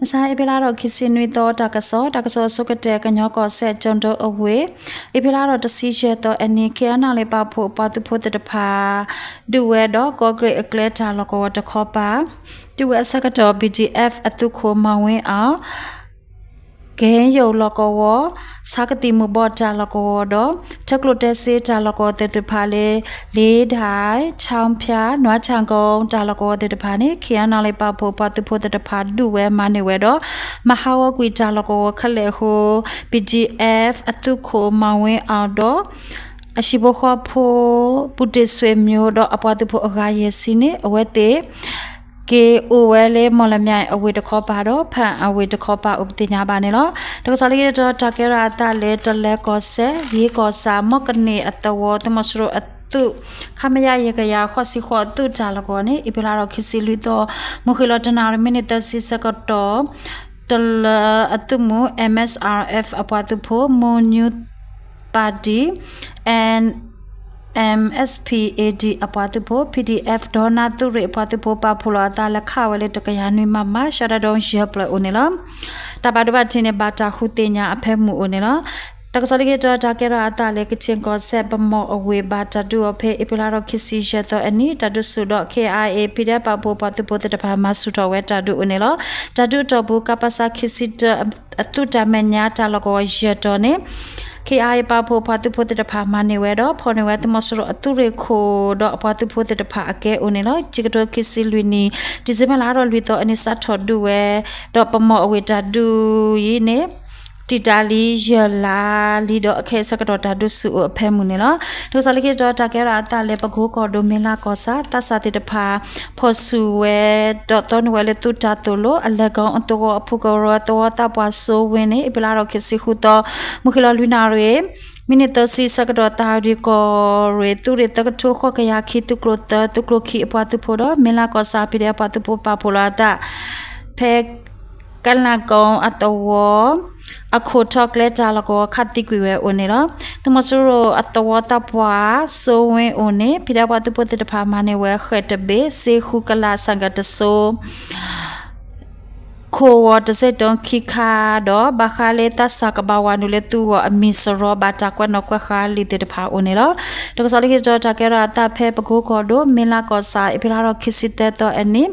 မဆါအ့ဖြ့လါထီၣ်ခံဆံနွံသီ တၢ်ကစီၣ်, တၢ်ကစီၣ်အဆိကတၢၢ် ကညီကီၢ်စဲၣ် ကၠိၣ်ဒိအဝ့ၢ်, အ့ဖြ့လါထီၣ်တဆံယဲၢ်သီအနံၤ ခ့ၣ်အဲၣ်ယူၣ် ပာ်ဖှိၣ်ပှၤသုးဖိသ့ၣ်တဖၣ် ဒုးဝဲဒီး ကီးကြံးအကျဲတၢ်လီၢ်ကဝီၤတခီပၤ, ဒုးဝဲအဆၢကတီၢ် ပီၣ်ဒံၣ်အဲၣ် အသုးခိၣ် မီၣ်ဝ့အီၣ် ကဟ့ယိၣ်လီၢ်ကဝီၤ, ဆါကသံၣ်မုၢ်ဘီၣ်တၢ်လီၢ်ကဝီၤဒီး ထၢကျိၣ်တဲစ့တၢ်လီၢ်ကဝီၤသ့ၣ်တဖၣ်လၢ လ့ဒၣ်, ခၠီဖၠၣ်, နွါခၠၣ်ကိၣ် တၢ်လီၢ်ကဝီၤသ့ၣ်တဖၣ်န့ၣ် ခ့ၣ်အဲၣ်ယူၣ် ပာ်ဖှိၣ်ပှၤသုးဖိသ့ၣ်တဖၣ်ဒုးဝဲမၤန့ၢ်ဝဲဒီး မၤဟးဂီၤကွံာ်တၢ်လီၢ်ကဝီၤခဲလၢာ်အဃိ ပီၣ်ဒံၣ်အဲၣ် အသုးခိၣ် မီၣ်ဝ့အီၣ်ဒီး အဟံၣ်ဖိဃီဖိ ပူၣ်တ့ၣ်ဆွ့ၣ်မၠိၣ် ဒီးအပှၤသုးဖိအဂၤယဲၢ်ဆံန့ၣ် အဝဲသ့ၣ် က့ၤအိၣ်ဝဲလၢ မီၣ်လမၠဲၣ်အဝ့ၢ်တခီပၤဒီး ဖၣ်အဝ့ၢ်တခီပၤအိၣ်ပသ့ၣ်ညါဘၣ်န့ၣ်လီၤ. တၢ်ကစီၣ်လၢခံတတီၤ တၢ်ကဲထီၣ်အသးလၢ တလဲကီၢ်စဲၣ် ယ့ကီၢ်ဆၣ် မီၣ်ကန့ၢ်အသဝီ သုးမီၤစိရိၤအသုး ခမရ ယဲၢ်ကယၤဃိးဆံဃိး အသုးတၢ်လီၢ်ကဝီၤန့ၣ် အ့ဖြ့လါထီၣ်ခံဆံလွံၢ်သီ မုၢ်ဃ့ၢ်လီၤတနၣ်ရံၣ်မံးနံးသၢဆံဆၢကတီၢ် တလၢအသုးမုၢ် M S R F အပှၤသုးဖိ မိၢ်ညူပၣ်တံၣ် M S P A D အပှၤသုးဖိ P D F ဒီနါသုးရ့ၣ်အပှၤသုးဖိ ပာ်ဖှိၣ်လီၤအသးလၢ ခးဝဲလၢတကယၤနွံ မမ ရှဒဒိယဲၢ်ဖျၢၣ်အိၣ်န့ၣ်လီၤ. တၢ်ဘၣ်ဒိဘၣ်ထံးန့ၣ် ဘၣ်တၢ်ဃုသ့ၣ်ညါအဖၢမုၢ်အိၣ်န့ၣ်လီၤ. တၢ်ကစီၣ်လၢခံတတီၤ တၢ်ကဲထီၣ်အသးလၢ ကခ့ၣ်ကီၢ်စဲၣ် ပမီၣ်အဝ့ၢ် ဘၣ်တၢ်ဒုးအီၤဖဲ အ့ဖြ့လါထီၣ်ခံဆံယဲၢ်သီအနံၤ တၢ်ဒုးဆူၣ်ဒီး K I A P D F ပာ်ဖှိၣ်ပှၤသုးဖိသ့ၣ်တဖၣ် မၤဆူၣ်ထီၣ်ဝဲတၢ်ဒုးအိၣ်န့ၣ်လီၤ. တၢ်ဒုးအတီၢ်ပူၤ ကပစ ခံဆံတၢ အသုးတၢ်မဲာ်ညါတၢ်လီၢ်ကဝီၤယဲၢ်တီၤန့ၣ် K I A ပာ်ဖှိၣ်ပှၤသုးဖိသ့ၣ်တဖၣ်မၤန့ၢ်ဝဲဒီး ဖီၣ်န့ၢ်ဝဲသုးမီၤစိရိၤအသုးရ့ၣ်ခိၣ်ဒီးအပှၤသုးဖိသ့ၣ်တဖၣ်အကဲအိၣ်န့ၣ်လီၤ. ခံကထိခံဆံလွံၢ်နံၣ် ဒံၣ်စ့ဘၢၣ်လါထီၣ်လွံၢ်သီအနံၤ စးထီၣ်ဒုးဝဲ ဒီးပမီၣ်အဝ့ၢ်တၢ်ဒုးအံၤန့ၣ် တံာ်တာ်လံယဲၢ်လါလံဒီး အခဲအံၤဆၢကတီၢ်တၢ်ဒုးဆူၣ်အိၣ်အဖၢမုၢ်န့ၣ်လီၤ. တၢ်ကစီၣ်လၢခံတတီၤ တၢ်ကဲထီၣ်အသးလၢ ပကိကီၢ်ဒိၣ် မ့ၢ်လါကီၢ်ဆၣ် သးစၢ်သ့ၣ်တဖၣ် ဖီၣ်ဆူၣ်ဝဲ ဒီးသီန့ၢ်ဝဲလၢသုးတၢ်သိၣ်လိ အလဲၤကီအသဝီအဖုကရၢ သဝီသးပှၢ်စိဝ့န့ၣ် အ့ဖြ့လါထီၣ်ခံဆံဃုသီ မုၢ်ဃ့ၢ်လီၤလွံၢ်နၣ်ရံၣ် မံးနံးသၢဆံဆၢကတီၢ် သးဝံၣ်ကီၢ်ရ့ၣ် သုးရ့ၣ်သၢကထိ ဃိးကယၤခံ သုးကျိၤသၢ သုးကျိၤခံအပှၤသုးဖိဒီး မ့ၢ်လါကီၢ်ဆၣ် ပံၤဒဲး အပှၤသုးဖိပာ်ဖှိၣ်လီၤအသး ဖဲ ကလၣ်ကိအသဝီ အခိၣ်ထီၣ်ကျဲတၢ်လီၢ်ကဝီၤ ခးသံကွံာ်ဝဲအိၣ်န့ၣ်လီၤ. သုးမီၤစိရိၤအသဝီသးပှၢ်စိဝ့အိၣ်န့ၣ် ပံၤဒဲး အပှၤသုးဖိသ့ၣ်တဖၣ်မၤန့ၢ်ဝဲ ဃဲၣ်တဘ့ၣ် စ့ဃုကလး စၣ်ကၣ်တစိ ခိၣ်ဂီၤတစ့ၣ်တိၣ်ခံခါဒီး ဘၣ်ဃးလၢသးစၢ်ကဘၣ်ဝးနုာ်လၢသုးဂီၢ်အမံၤစရီ ဘၣ်တၢ်ကွဲးနီၣ်ကွဲးဃါလံာ်သ့ၣ်တဖၣ်အိၣ်န့ၣ်လီၤ. တၢ်ကစီၣ်လၢခံတတီၤ တၢ်ကဲထီၣ်အသးဖဲပကိကီၢ်ဒိၣ် မ့ၢ်လါကီၢ်ဆၣ် အ့ဖြ့လါထီၣ်ခံဆံသၢသီအနံၤ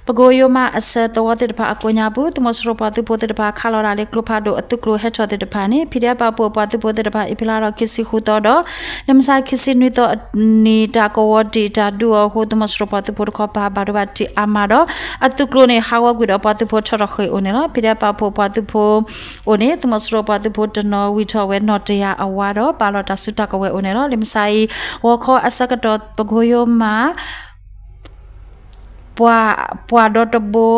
ပကိယိမးအဆၢသဝီသ့ၣ်တဖၣ်အကိးညါပူၤ သုးမီၤစိရိၤပှၤသုးဖိသ့ၣ်တဖၣ် ခးလီၤတၢ်လၢကျိဖးဒိၣ်အသုးကျိၤဟဲထီၣ်သ့ၣ်တဖၣ်န့ၣ် PDF ပာ်ဖှိၣ်ပှၤသုးဖိသ့ၣ်တဖၣ် အ့ဖြ့လါထီၣ်ခံဆံဃုသီဒီး လၢမဆါခံဆံနွံသီအနံၤ တၢ်ကဝီၤတံာ်တာ်ဒုးအီၤအဃိ သုးမီၤစိရိၤပှၤသုးဖိတခီပၤ ဘၣ်ဒိဘၣ်ထံးအါမးဒီး အသုးကျိၤန့ၣ် ဟးဂီၤကွံာ်ဒီးပှၤသုးဖိထီၣ်ထီၣ်ဃ့ၢ်အိၣ်န့ၣ်လီၤ. PDF ပာ်ဖှိၣ်ပှၤသုးဖိအိၣ်န့ၣ် သုးမီၤစိရိၤပှၤသုးဖိတနီၤဝံၣ်ထီၣ်ဝဲနီၣ်တယၢ်အဝါဒီး ပာ်လီၤတၢ်စုတၢ်ကဝဲၤအိၣ်န့ၣ်လီၤ. လၢမဆါအံၤ ဂီၤခီအဆၢကတီၢ် ပကိယိမး ပှၤ ပှၤဒီတဘိ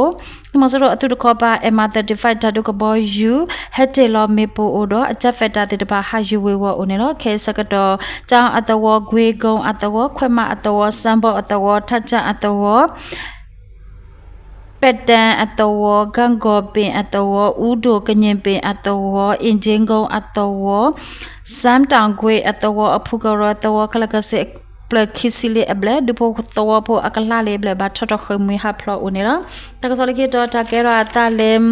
သုးမီၤစိရိၤအသုးတခီပၤ M R thirty-five တၢ်ဒုးကဘီယူၤ ဟဲတ့ၢ်လီၤမ့ၣ်ပိၢ်အိၣ်ဒီး အjet fighter သ့ၣ်တဖၣ် ဟးယူၤဝ့ၤဝီၤအိၣ်န့ၣ်လီၤ. ခဲအံၤဆၢကတီၢ် ကၠီအသဝီ ကွ့ကိအသဝီ ခွဲးမးအသဝီ စၢဘီအသဝီ ထးကၠၣ်အသဝီ ပဲၣ်တဲၣ်အသဝီ ကၣ်ကီၤပ့ၣ်အသဝီ အူဒိၣ်ကည့ၣ်ပ့ၣ်အသဝီ အ့ၣ်ကၠ့ကိအသဝီ စၢမ်တၢ်ကွ့အသဝီ အဖုကရၢသဝီ ခဲလၢာ်ခဲဆ့ ပျၢၤခံဆံလံအဘျဲၣ် ဒူဖိသဝီဖိအကလးလံအဘျဲၣ် ဘၣ်ထီၣ်ထီၣ်ဃ့ၢ်မှံဟးဖျိးအိၣ်န့ၣ်လီၤ. တၢ်ကစီၣ်လၢခံတတီၤ တၢ်ကဲထီၣ်အသးလၢ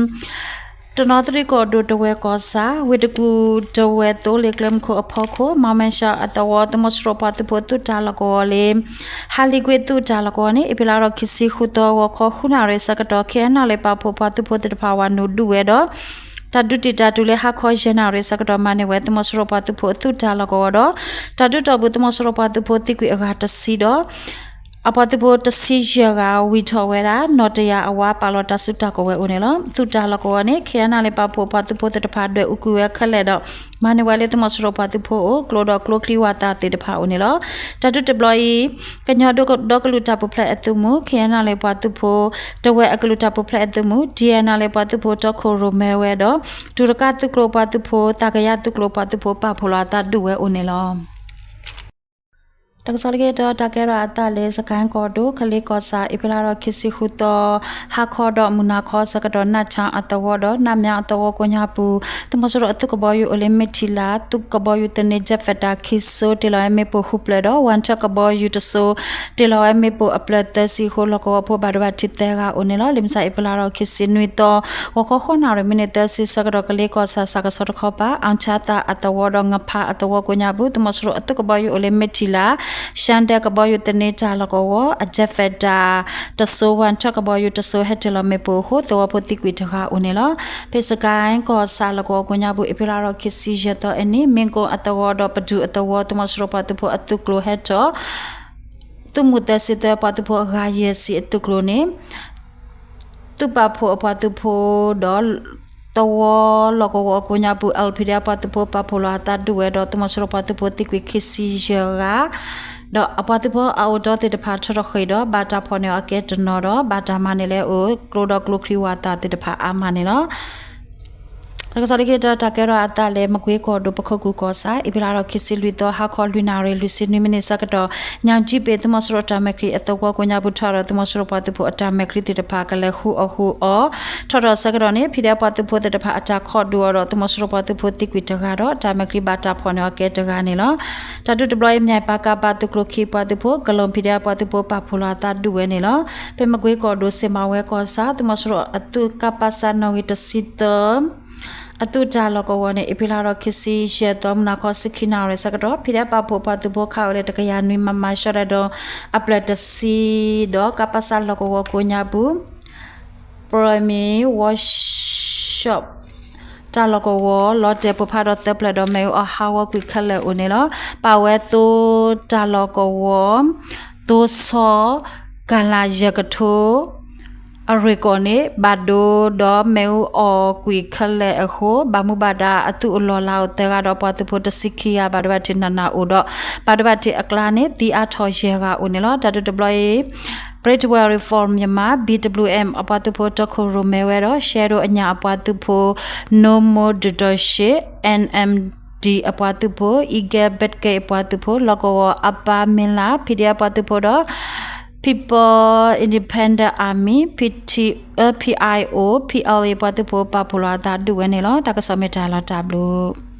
တနီသရံၣ်ကီၢ်ဒိၣ် တဝဲၢ်ကီၢ်ဆၣ် ဝ့ၢ်တကူၣ်တဝဲၢ်သိလ့ၣ်ကျဲမုၢ်ခိၣ်အဖီခိၣ် မီၣ်မဲၣ်ၡၢၣ်အသဝီ သုးမီၤစိရိၤပှၤသုးဖိသုးတၢ်လီၢ်ကဝီၤလၢ ဟးလံာ်ကွ့သုးတၢ်လီၢ်ကဝီၤန့ၣ် အ့ဖြ့လါထီၣ်ခံဆံဃုသီ ဂီၤခီဃုနၣ်ရံၣ်ဆၢကတီၢ် ခ့ၣ်အဲၣ်ယူၣ် ပာ်ဖှိၣ်ပှၤသုးဖိသ့ၣ်တဖၣ် ဝးနုာ်ဒုးဝဲဒီး တၢ်ဒုးတံာ်တာ်တုၤလၢဟါခီယဲၢ်နၣ်ရံၣ်ဆၢကတီၢ် မၤန့ၢ်ဝဲသုးမီၤစိရိၤပှၤသုးဖိအသုးတၢ်လီၢ်ကဝီၤဒီး တၢ်ဒုးတီၢ်ပူၤ သုးမီၤစိရိၤပှၤသုးဖိသံကွံာ်အဂၤတဆံဒီး အပှၤသုးဖိတဆံယဲၢ်ဂၤ ဝံၣ်ထီၣ်ဝဲဒၣ် နီၣ်တယၢ်အဝါ ပာ်လီၤတၢ်စုတၢ်ကဝဲၤအိၣ်န့ၣ်လီၤ. သုးတၢ်လီၢ်ကဝီၤန့ၣ် ခ့ၣ်အဲၣ်ယူၣ် ပာ်ဖှိၣ်ပှၤသုးဖိသ့ၣ်တဖၣ် ဒွဲၣ်အူကွံာ်ဝဲခဲလၢာ်ဒီး မၤန့ၢ်ဝဲလၢသုးမီၤစိရိၤပှၤသုးဖိအိၣ် ကျိဒီးကျိချံဝးသးသ့ၣ်တဖၣ်အိၣ်န့ၣ်လီၤ. တၢ်ဒုးတဘျီအံၤ ကညီဒီကလုာ်တၢ်ပူၤဖျဲးအသုးမုၢ် ခ့ၣ်အဲၣ်ယူၣ် ပှၤသုးဖိ တဝဲၢ်အကလုာ်တၢ်ပူၤဖျဲးအသုးမုၢ် TNLA ပှၤသုးဖိတီခိၣ်ရိၣ်မဲဝဲဒီး တူၢ်တကၣ်သုးကျိၤပှၤသုးဖိ သးကယၤသုးကျိၤပှၤသုးဖိ ပာ်ဖှိၣ်လီၤအသးဒုးဝဲအိၣ်န့ၣ်လီၤ. တၢ်ကစီၣ်လၢခံတၢ်ကဲထီၣ်အသးလၢ စကဲၣ်ကီၢ်ဒိၣ် ကလ့ကီၢ်ဆၣ် အ့ဖြ့လါထီၣ်ခံဆံဃုသီ ဟါခီဒီးမုၢ်နၤခီဆၢကတီၢ် နၢ်ဆၣ်အသဝီဒီး နၢ်မၠၣ်အသဝီကိးညါပူၤ သုးမီၤစိရိၤအသုးကဘီယူၤအိၣ်လၢမ့ၢ်ထံလၢ် သုးကဘီယူၤသန့ Jet Fighter ခံစိၤ တ့ၢ်လီၤဝဲမ့ၣ်ပိၢ်ဃုဖျၢၣ်ဒီး ဝၣ်ထၢၣ်ကဘီယူၤတစိၤ တ့ၢ်လီၤဝဲမ့ၣ်ပိၢ်အဖျၢၣ်သၢဆံအဃိ လီၢ်ကဝီၤဖိဘၣ်ဒိဘၣ်ထံးသၢဂၤအိၣ်န့ၣ်လီၤ. လၢမုၢ်ဆါအ့ဖြ့လါထီၣ်ခံဆံနွံသီ ဂီၤခီဃုနၣ်ရံၣ်မံးနံးသၢဆံဆၢကတီၢ် ကလ့ကီၢ်ဆၣ် စၣ်ကဆီတခီပၤ အီၣ်ဆၣ်သၣ်အသဝီဒီး ငဖးအသဝီကိးညါပူၤ သုးမီၤစိရိၤအသုးကဘီယူၤအိၣ်လၢမ့ၢ်ထံလၢ် ရှၣ်ဒဲးကဘီယူၤသန့တၢ်လီၢ်ကဝီၤ အ Jet Fighter တစိၤ ဝၣ်ထၢၣ်ကဘီယူၤတစိၤ ဟဲတ့ၢ်လီၤမ့ၣ်ပိၢ်အဃိ သဝီဖိသံကွံာ်တဂၤအိၣ်န့ၣ်လီၤ. ဖဲစကဲၣ်ကီၢ်ဆၣ်လီၢ်ကဝီၤကိးညါပူၤ အ့ဖြ့လါထီၣ်ခံဆံယဲၢ်သီအနံၤ မ့ၢ်ကိၣ်အသဝီဒီးပဒုၣ်အသဝီ သုးမီၤစိရိၤပှၤသုးဖိအသုးကျိၤဟဲထီၣ် သုးမုၢ်သၢဆံသၢ ပှၤသုးဖိအဂၤယဲၢ်ဆံအသုးကျိၤန့ၣ် သုးပာ်ဖှိၣ်အပှၤသုးဖိဒီး သဝီလီၢ်ကဝီၤအကိးညါပူၤ အၣ်လ်ပံၤဒဲး ပှၤသုးဖိပာ်ဖှိၣ်လီၤအသးဒုးဝဲဒီး သုးမီၤစိရိၤပှၤသုးဖိသံကွံာ်ခံဆံယဲၢ်ဂၤ ဒီးအပှၤသုးဖိအအိၣ်တီသ့ၣ်တဖၣ်ထီထီၣ်ဃ့ၢ်ဒီး ဘၣ်တၢ်ဖီၣ်န့ၢ်အီၤအကဲတနီၤဒီး ဘၣ်တၢ်မၤန့ၢ်လၢအအိၣ် ကျိဒီးကျိချံဝးသးသ့ၣ်တဖၣ်အါမးန့ၣ်လီၤ. တၢ်ကစီၣ်လၢခံတၢ်ကဲထီၣ်အသးလၢ မကွ့ကီၢ်ဒိၣ် ပခိၣ်ကူၣ်ကီၢ်ဆၣ် အ့ဖြ့လါထီၣ်ခံဆံလွံၢ်သီ ဟါခီလွံၢ်နၣ်ရံၣ်လွံၢ်ဆံနွံမံးနံးဆၢကတီၢ် ညၣ်ကၠံပ့ၤ သုးမီၤစိရိၤအတၢ်မဲာ်ချံအသဝီကိးညါပူၤ ထီၣ်ဒီးသုးမီၤစိရိၤပှၤသုးဖိအတၢ်မဲာ်ချံသ့ၣ်တဖၣ် ကလဲၤဃုအီၣ်ဃုအီ ထီၣ်ဒီးဆၢကတီၢ်န့ၣ် ဖံးဒဲးပှၤသုးဖိသ့ၣ်တဖၣ်အတၢ်ခိးဒုးအီၤဒီး သုးမီၤစိရိၤပှၤသုးဖိသံကွံာ်တဂၤဒီး တၢ်မဲာ်ချံဘၣ်တၢ်ဖီၣ်န့ၢ်အီၤကဲတဂၤန့ၣ်လီၤ. တၢ်ဒုးတဘျီအံၤ မၠဲၣ်ပာ်ကၣ်ပာ်သုးကျိၤခံပှၤသုးဖိ ကလီၢ်ဖံးဒဲးပှၤသုးဖိပာ်ဖှိၣ်လီၤအသးဒုးဝဲန့ၣ်လီၤ. ဖဲမကွ့ကီၢ်ဒိၣ် စ့ၣ်မၤဝဲကီၢ်ဆၣ် သုးမီၤစိရိၤအသုးကပစ နီၣ်ဂံၢ်တဆံသၢ အသုးတၢ်လီၢ်ကဝီၤန့ၣ် အ့ဖြ့လါထီၣ်ခံဆံယဲၢ်သီ မုၢ်နၤခီ ဆံခံနၣ်ရံၣ်ဆၢကတီၢ် ဖံးဒဲးပာ်ဖှိၣ်ပှၤသုးဖိခးဝဲလၢ တကယၤနွံ မမ ရှဲဒၣ်ဒီး အဖျၢၣ်တဆံ ဒီးကပစ လီၢ်ကဝီၤကိးညါပူၤ Primary Workshop တၢ်လီၢ်ကဝီၤ လီၤတဲာ်ပိၢ်ဖးဒီးသၢဖျၢၣ်ဒီး မ့ၣ်အူအီၣ်ဟးဂီၤကွံာ်ခဲလၢာ်အိၣ်န့ၣ်လီၤ. ပာ်ဝဲသိတၢ်လီၢ်ကဝီၤ သိဆီ ကလးယဲၢ်ကထိ အရ့ၣ်ကီၢ်န့ၣ် ဘၣ်ဒိဒီးမ့ၣ်အူအီၣ်ကွံာ်ခဲလၢာ်အဃိ ဘၣ်မူဘၣ်ဒါအသုးအိၣ်လီၢ်လၤအိၣ်သၢဂၤဒီး ပှၤသုးဖိတဆံခံဂၤ ဘၣ်ဒိဘၣ်ထံးနးနးအိၣ်ဒီး ဘၣ်ဒိဘၣ်ထံးအကျါန့ၣ် သံအါထီၣ်ယဲၢ်ဂၤအိၣ်န့ၣ်လီၤ. တၢ်ဒုးတဘျီအံၤ Breakaway Reform Myanmar, B W M အပှၤသုးဖိတီခိၣ်ရိၣ်မဲဝဲဒီး ရှဲဒိၣ်အညၣ်အပှၤသုးဖိ နိမိၢ်ဒုၣ်ဒီးရှ့ၣ် N M D အပှၤသုးဖိ Eagle Brigade အပှၤသုးဖိ လီၢ်ကဝီၤ Upper Myanmar, P D F အပှၤသုးဖိဒီး People Independent Army, P T, P I O, P L A အပှၤသုးဖိပာ်ဖှိၣ်လီၤအသးဒုးဝဲန့ၣ်လီၤ. တၢ်ကစီၣ်မ့ၢ်တၢ်လီၤတၢ်ဘျုး